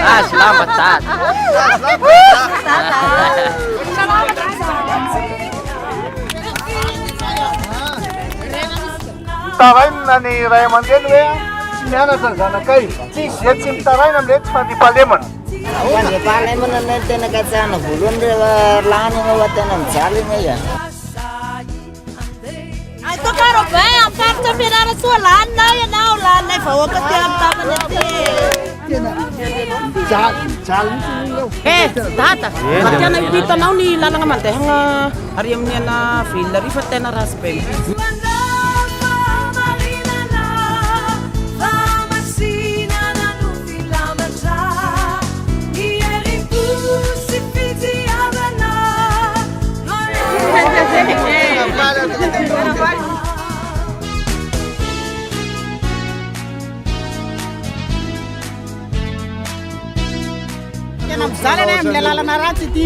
Salama dada. Mitaraina ny ray aman-dreny hoe tsy mianatra ny zanakay. Tsisy izay tsy mitaraina amin'ilay tsy fandriampahalemana. Fandriampahalemana no tena katsahina voalohany rehefa lany ianao fa tena mijaly ianao e. Atao ka Robin, amin'ny faritra Fianarantsoa, laninay ianao, laninay vahoaka aty amin'ny tapany aty. Tena mijaly, mijaly mihitsy ny olona ao. Eh, dada, mba tiana hitanao ny lalagna mandehagna ary amin'ny ana ville ary fa tena ratsy be mihitsy. Tena mijaly anay amin'ny lalana ratsy ity.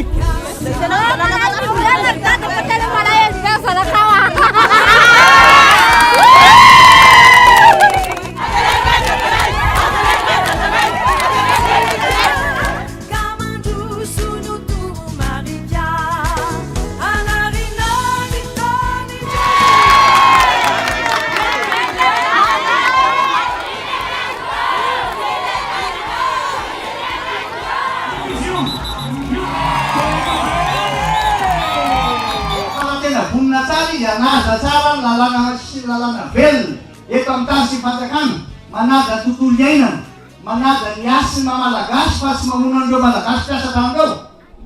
Fa tena vonona tsara izy hanaja tsara ny lalàna sy ny lalàna velona eto amin'ny tany sy ny fanjakana, manaja ny tontolo iainana. Manaja ny hasin'ny maha Malagasy fa tsy mamono an'ireo Malagasy mpiasa tany ireo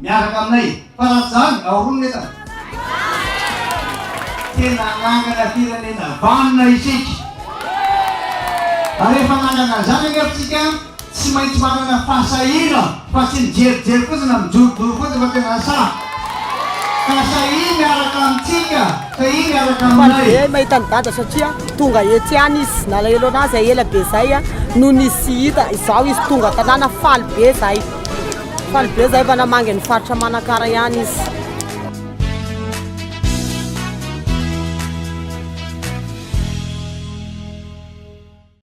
miaraka aminay fa raha tsy izany ahorono ny entana. Tena hanangana firenena vanona isika. Ary rehefa hanangana an'izany anefa isika tsy maintsy manana fahasahiana fa tsy mijerijery fotsiny na mijorojoro fotsiny fa tena sahy. Ka sahia miaraka amintsika, sahia miaraka Faly aminay. be mahita an'i Dada satria tonga etsy ihany izy, nalahelo anazy ela be zay no nisy tsy hita, izao izy tonga an-tanàna faly be zay, faly be zay fa namangy ny faritra Manakara ihany izy.